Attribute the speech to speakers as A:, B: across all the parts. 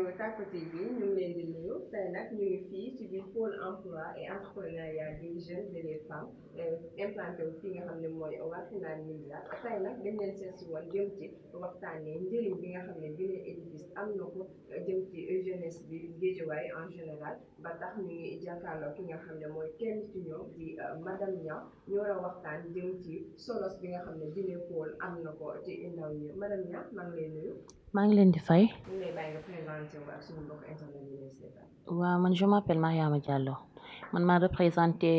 A: Tako TV ñu ngi leen di nuyu tey nag ñu ngi fii ci biir pôle emploi et entrepreneuriat des jeunes et des femmes implanté wu fii nga xam ne mooy Wakhinane Nimzatt tey nag dañ leen seet si woon jëm ci waxtaanee njëriñ bi nga xam ne bi ne édifice am na ko jëm ci jeunesse bi Guédiawaye en général ba tax ñu ngi jàkkaarloo ki nga xam ne mooy kenn ci ñoom di madame Niang ñu war a waxtaan jëm ci solos bi nga xam ne bi ne pôle am na ko ci ndaw ñi madame Niang maa ngi lay nuyu.
B: maa ngi leen di fay.
A: ñu lay bàyyi nga présenté wu ak suñu mbokk internet yi lay seetaan.
B: waaw man je m'appelle Mariama Diallo man maa représenté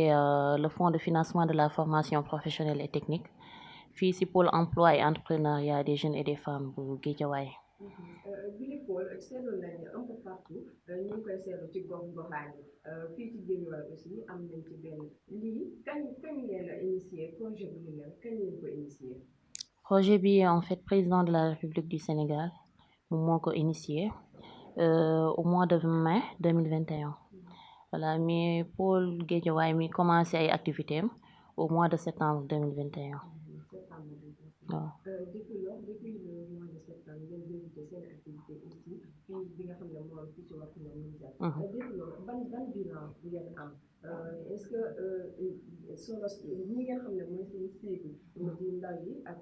B: le fonds de financement de la formation professionnelle et technique fii si pôle emploi et entrepreneuriat des jeunes et des femmes bu Guédiawaye.
A: bi li pôle seetlu nañu un peu partout ñu ngi koy seetlu ci gox goxaan yi fii ci Guédiawaye aussi am nañ ci benn lii kañ ngeen a initié projet bu ni mel kañ ngeen ko initié.
B: projet bi en fait président de la République du Sénégal moom moo ko initié au mois de mai 2021 voilà mais pôle Guédiawaye mi commencé ay activités am au mois de septembre 2021 waaw.
A: depuis le mois de septembre ngeen débuté seen activité aussi fii bi nga xam ne moo am fii ci Wakhinane Nimzatt. depuis loolu ban bilan bu ngeen am est-ce que solo ñi nga xam ne mooy seen cible di ndaw yi ak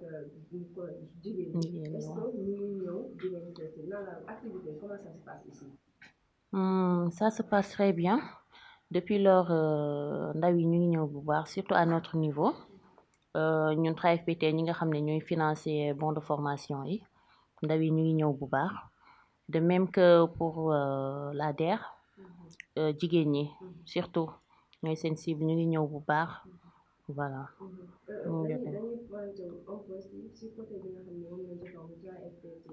A: jigéen ñi est-ce que ñu ngi ñëw di leen seeti nan la activité comment ça se passe ici.
B: Ça se passe très bien depuis lors ndaw yi ñu ngi ñëw bu baax surtout à notre niveau ñun 3FPT ñi nga xam ne ñooy financer bon de formation yi ndaw yi ñu ngi ñëw bu baax de même que pour la DER jigéen ñi surtout ñooy seen cible ñu ngi ñëw bu baax voilà.
A: dañuy pointé un peu si côté bi nga xam ne moom la jotoon 3FPT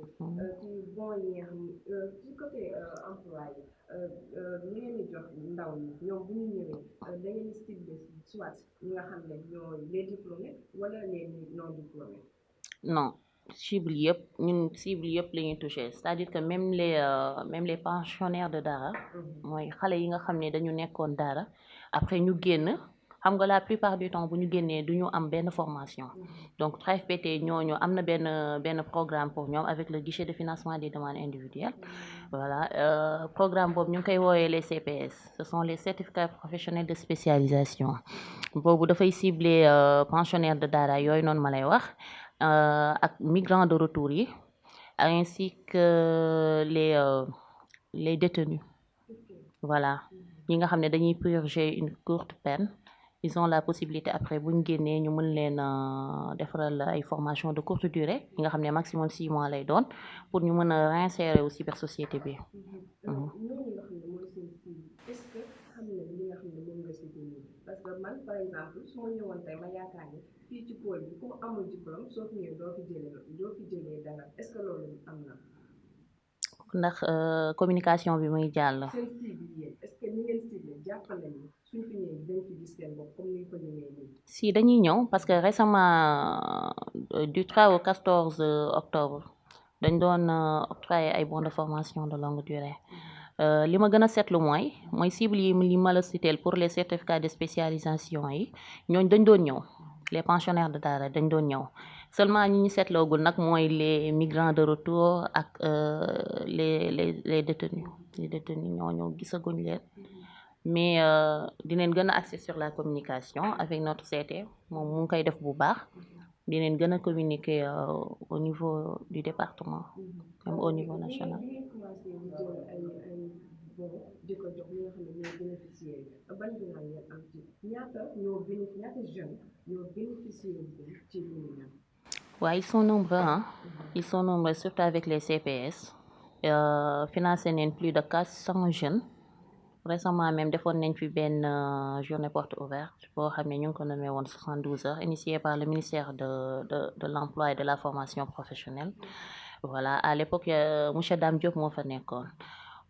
A: ci bon yi nga xam ci côté emploi yi li ngeen di jox ndaw ñi ñoom bu ñu ñëwee da ngeen di ciblé soit ñi nga xam ne ñooy les diplômés wala les non diplômés.
B: non cible yëpp ñun cible yëpp la ñuy touché c'est-à-dire que même les pensionnaires de Dara mooy xale yi nga xam ne dañu nekkoon Dara après ñu génn xam nga la plupart du temps bu ñu génnee du ñu am benn formation donc 3FPT ñooñu am na benn programme pour ñoom avec le guichet de financement des demandes individuelles voilà programme boobu ñu ngi koy woowee les CPS ce sont les certificats professionnels de spécialisation boobu dafay cibler pensionnaires de Dara yooyu noonu ma lay wax ak migrants de retour yi ainsi que les détenus voilà ñi nga xam ne dañuy purger une courte peine ils ont la possibilité après bu ñu génnee ñu mën leen defaral ay formation de courte durée yi nga xam ne maximum 6 mois lay doon pour ñu mën a réinsérer aussi vers société bi.
A: est-ce que xam nga li nga xam ne moom nga cité nii parce que man par exemple su ma ñëwoon tey ma yaakaar ne fii ci pôle bi ku amul diplôme soo fi ñëwee doo fi jëlee dara est-ce que loolu am na.
B: ndax communication bi muy jàll.
A: seen cible yéen est-ce que ni ngeen cible jàppale ni suñ fi ñëwee dañ fi gis seen bopp comme ni ko ñëwee nii.
B: si dañuy ñëw parce que récemment du 3 au 14 octobre dañ doon octroyer ay bons de formation de longue durée. li ma gën a seetlu mooy cible yi li ma la citeel pour les certificats de spécialisation yi ñooñ dañ doon ñëw les pensionnaires de Dara dañ doon ñëw seulement ñi ñu seetloogul nag mooy les migrants de retour ak les détenus ñooñu gisaguñ leen mais dinañ gën a axer sur la communication avec notre CT moom mu ngi koy def bu baax dinañ gën a communiquer au niveau du département même au niveau national.
A: di ko jox ñi nga xam ne ñoo bénéficier ban bilan ngeen am ci ñaata jeunes ñoo bénéficier ci li ñu ñaan.
B: waaw ils sont nombreux surtout avec les CPS financé nañ plus de 400 jeunes récemment même defoon nañ fi benn journée porte ouverte boo xam ne ñu ngi ko nommé woon 72 heures initié par le ministère de l'emploi et de la formation professionnelle voilà à l'époque monsieur Dame Diop moo fa nekkoon.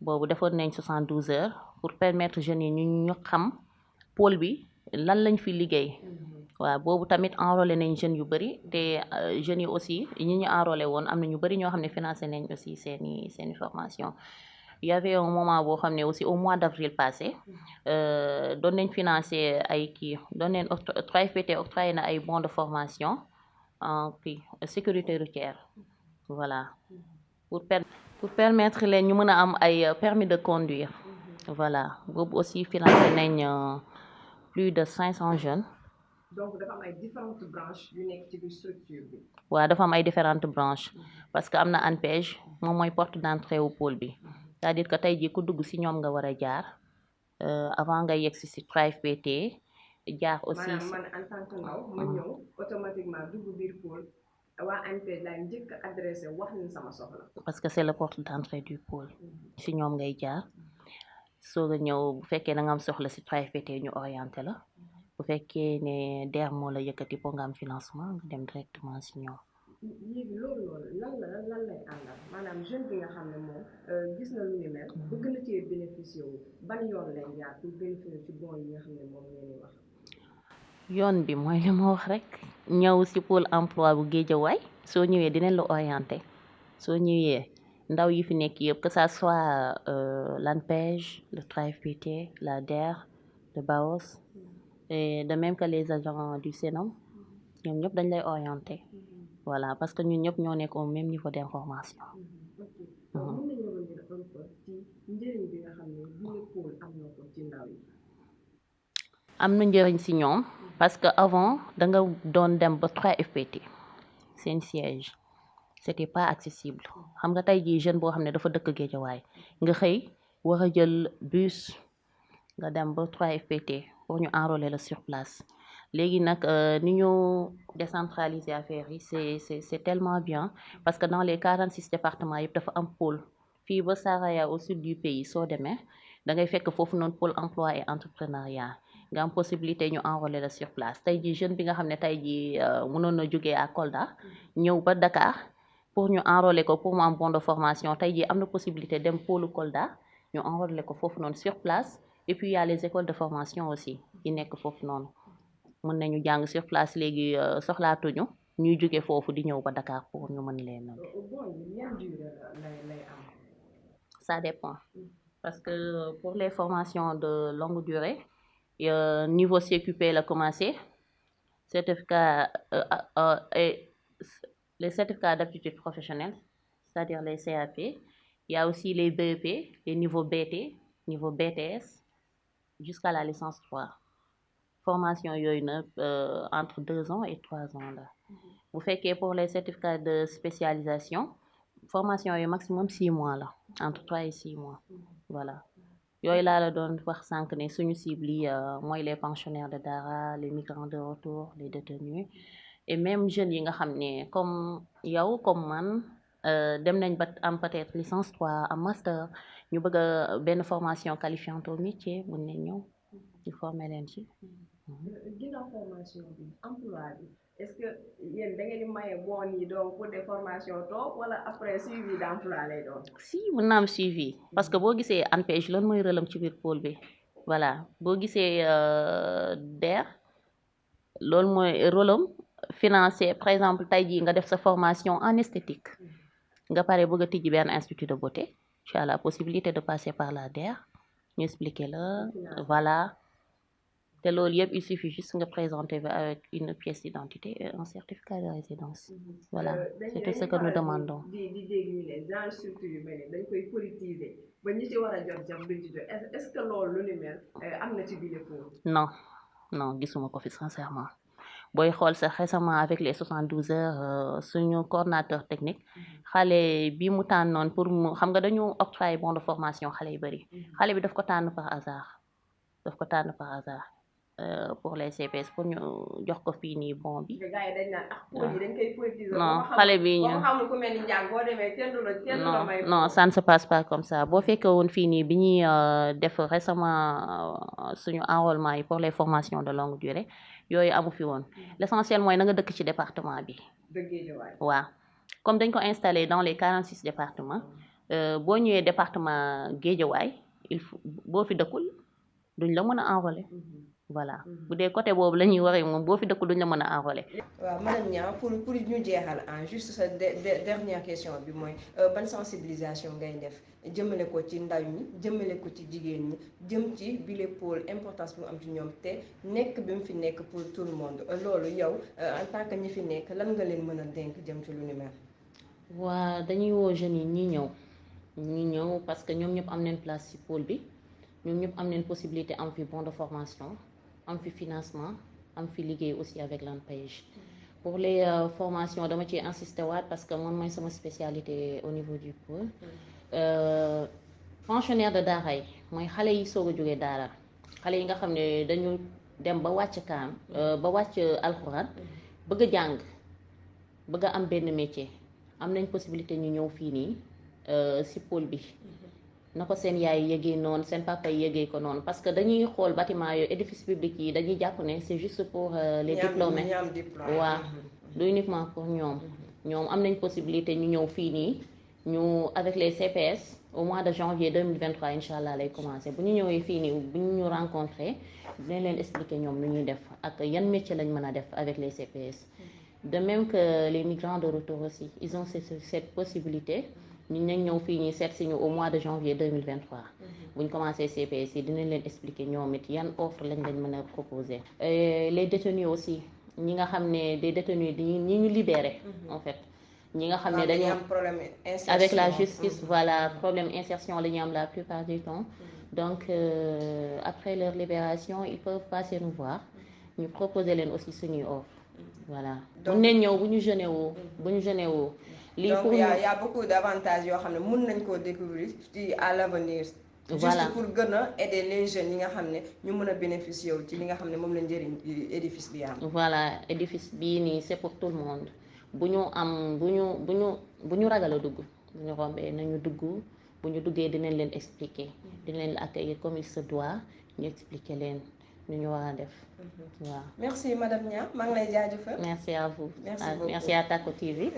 B: boobu defoon nañ 72 heures pour permettre jeunes yi ñu xam pôle bi lan lañ fi liggéey waaw boobu tamit enrôlé nañ jeunes yu bëri te jeunes yi aussi ñi ñu enrôlé woon am na ñu bëri ñoo xam ne financé nañ aussi seeni formation il y avait un moment boo xam ne aussi au mois d'avril passé doon nañ financé ay doon nañ 3FPT octroyé na ay bons de formation en sécurité routière voilà pour pour permettre leen ñu mën a am ay permis de conduire. Voilà boobu aussi financé nañ plus de 500 jeunes.
A: donc dafa am ay différentes branches yu nekk ci biir structure bi.
B: waaw dafa am ay différentes branches parce que am na ANPEJ moom mooy porte d'entrée wu pôle bi c'est-à-dire que tey jii ku dugg ci ñoom nga war a jaar avant nga yegg ci 3FPT jaar aussi.
A: maanaam man en tant que ndaw ma ñëw automatiquement dugg biir pôle waa ANPEJ laay njëkk a adressé wax leen sama soxla.
B: parce que c'est le porte d'entrée du pôle ci ñoom ngay jaar soo nga ñëw bu fekkee da nga am soxla ci 3FPT ñu orienté la. bu fekkee ne DER moo la yëkkati pour nga am financement nga dem directement ci ñoom.
A: léegi loolu lan lay àndal maanaam jeune bi nga xam ne moom gis na lu ni mel bëgg na cee bénéficier wu ban yoon lay jaar pour bénéficier ci bon yi nga xam ne moom ngeen wax.
B: yoon bi mooy li ma wax rek ñëw ci pôle emploi bu Guédiawaye soo ñëwee dinañ la orienté soo ñëwee ndaw yi fi nekk yëpp que ça soit l'ANPEJ le 3FPT la DER le BAOS. Et de même que les agents du Sénat ñoom ñëpp dañ lay orienté voilà parce que ñun ñëpp ñoo nekk au même niveau d'information.
A: mën nañu revenir un peu ci njëriñ bi nga xam ne bile pôle am na ko ci ndaw yi.
B: am na njëriñ ci ñoom parce que avant da nga doon dem ba 3FPT seen siège c'était pas accessible xam nga tey jii jeune boo xam ne dafa dëkk Guédiawaye nga xëy war a jël bus nga dem ba 3FPT pour ñu enrôler la sur place léegi nag ni ñu décentraliser affaire yi c'est tellement bien parce que dans les 46 départements yëpp dafa am pôle fii ba Saraya au sud du pays soo demee da ngay fekk foofu noonu pôle emploi et entrepreneuriat nga am possibilité ñu enrôler la sur place tey jii jeune bi nga xam ne tey jii mënoon na jógee à Kolda ñëw ba Dakar pour ñu enrôler ko pour mu am bon de formation tey jii am na possibilité dem pôle Kolda ñu enrôler ko foofu noonu sur place. Et puis il y a les écoles de formation aussi yi nekk foofu noonu mën nañu jàng sur place léegi soxlaatuñu ñuy jóge foofu di ñëw ba Dakar pour ñu mën leen. Ça dépend parce que pour les formations de longue durée niveau CQP la commencé certificat et les certificats d'aptitude professionnelle c'est-à-dire les CAP il y a aussi les BEP les niveaux BT niveau BTS jusqu'à la licence 3 formation yooyu nag entre 2 ans et 3 ans la bu fekkee pour les certificats de spécialisation formation yi maximum 6 mois la entre 3 et 6 mois voilà yooyu laa la doon wax sànq ne suñu cible yi mooy les pensionnaires de Dara les migrants de retour les détenus et même jeunes yi nga xam ne comme yow comme man dem nañ ba am peut-être licence 3 am master ñu bëgg a benn formation qualifiante au métier mën nañ ñëw ñu former leen ci.
A: ginnaaw formation bi emploi bi est-ce que yéen da ngeen di maye bon yi donc pour des formations toog wala après suivi d'emploi lay doon.
B: si mën naa am suivi parce que boo gisee ANPEJ loolu mooy rôle am ci biir pôle bi voilà boo gisee DER loolu mooy rôle am financier par exemple tey jii nga def sa formation en esthétique nga pare bëgg a tijji benn institut de beauté tu as la possibilité de passer par la DER ñu expliquer la voilà te loolu yëpp il suffit juste nga présenter avec une pièce d'identité et un certificat de résidence voilà c'est tout ce que nous demandons.
A: di dégg ñu ne genre structure yu mel ni dañ koy politiser ba ñi ci war a jot duñ ci jot est-ce que loolu lu ni mel am na ci biir pôle.
B: non gisuma ko fi sincèrement booy xool sax récemment avec les 72 heures suñu coordonnateur technique xale bi mu tànnoon pour mu xam nga dañu octroyer bon de formation xale yu bari xale bi daf ko tànn par hasard pour les CPS pour ñu jox ko fii nii bon bi.
A: gars yi dañ naan pôle yi dañ koy politiser.
B: non xale bi ñu
A: xamul ku mel ni njàng boo demee kenn du la may.
B: non ça ne se passe pas comme ça boo fekkee woon fii nii bi ñuy def récemment suñu enrôlement yi pour les formations de longue durée yooyu amu fi woon l'essentiel mooy na nga dëkk ci département bi. waaw comme dañ ko installé dans les 46 départements boo ñëwee département Guédiawaye il faut boo fi dëkkul duñ la mën a enrôler. voilà bu dee côté boobu la ñuy waxee moom boo fi dëkk duñ la mën a enrôler.
A: waaw madame Niang pour ñu jeexal juste sa dernière question bi mooy ban sensibilisation ngay def jëmale ko ci ndaw ñi jëmale ko ci jigéen ñi jëm ci bile pôle importance bi mu am ci ñoom te nekk bi mu fi nekk pour tout le monde loolu yow en tant que ñi fi nekk lan nga leen mën a dénk jëm ci lu ni mel.
B: waa dañuy woo jeunes yi ñi ñëw ñu ñëw parce que ñoom ñëpp am nañ place ci pôle bi ñoom ñëpp am nañ possibilité am fi bon de formation am fi financement am fi liggéey aussi avec l'ANPEJ. Pour les formations dama ciy insister waat parce que man mooy sama spécialité au niveau du pôle. Pensionnaire de daara yi mooy xale yi soog a jógee daara xale yi nga xam ne dañu dem ba wàcc kaam ba wàcc alxuraan bëgg a jàng bëgg a am benn métier am nañ possibilité ñu ñëw fii nii ci pôle bi na ko seen yaay yëgee noonu seen papa yi yëgee ko noonu parce que dañuy xool bâtiment yooyu édifice public yi dañuy jàpp ne c'est juste pour les diplômés waaw du uniquement pour ñoom am nañ possibilité ñu ñëw fii nii ñu avec les CPS au mois de janvier 2023 incha allah lay commencé bu ñu ñëwee fii nii bu ñu rencontré dinañ leen expliquer ñoom nu ñuy def ak yan métier lañ mën a def avec les CPS. De même que les migrants de retour aussi ils ont cette possibilité ñu nañ ñëw fii ñi seet si ñu au mois de janvier 2023 bu ñu commencé CPS yi dinañ leen expliquer ñoom it yan offre lañ mën a proposer. Les détenus aussi ñi nga xam ne des détenus ñi ñu libéré en fait ñi nga xam ne dañu am problème avec la justice voilà problème insertion la ñu am la plupart du temps donc après leur libération ils peuvent passer nous voir ñu proposer leen aussi suñuy offre voilà mun nañ ñëw bu ñu jeune woo lii
A: donc il y a beaucoup d'avantages yoo xam ne mun nañ koo découvrir ci à l'avenir
B: voilà
A: juste pour gën a aider les jeunes yi nga xam ne ñu mën a bénéficier wu ci li nga xam ne moom la njëriñ édifice bi am
B: voilà édifice bii nii c'est pour tout le monde bu ñu ragal a dugg bu ñu rombee nañu dugg bu ñu duggee dinañ leen expliquer dinañ leen accueillir comme il se doit ñu expliquer leen nu ñu war a def waaw.
A: Merci madame Niang maa ngi lay jaajëfal.
B: Merci à vous.
A: Merci beaucoup.
B: Merci à Tako TV.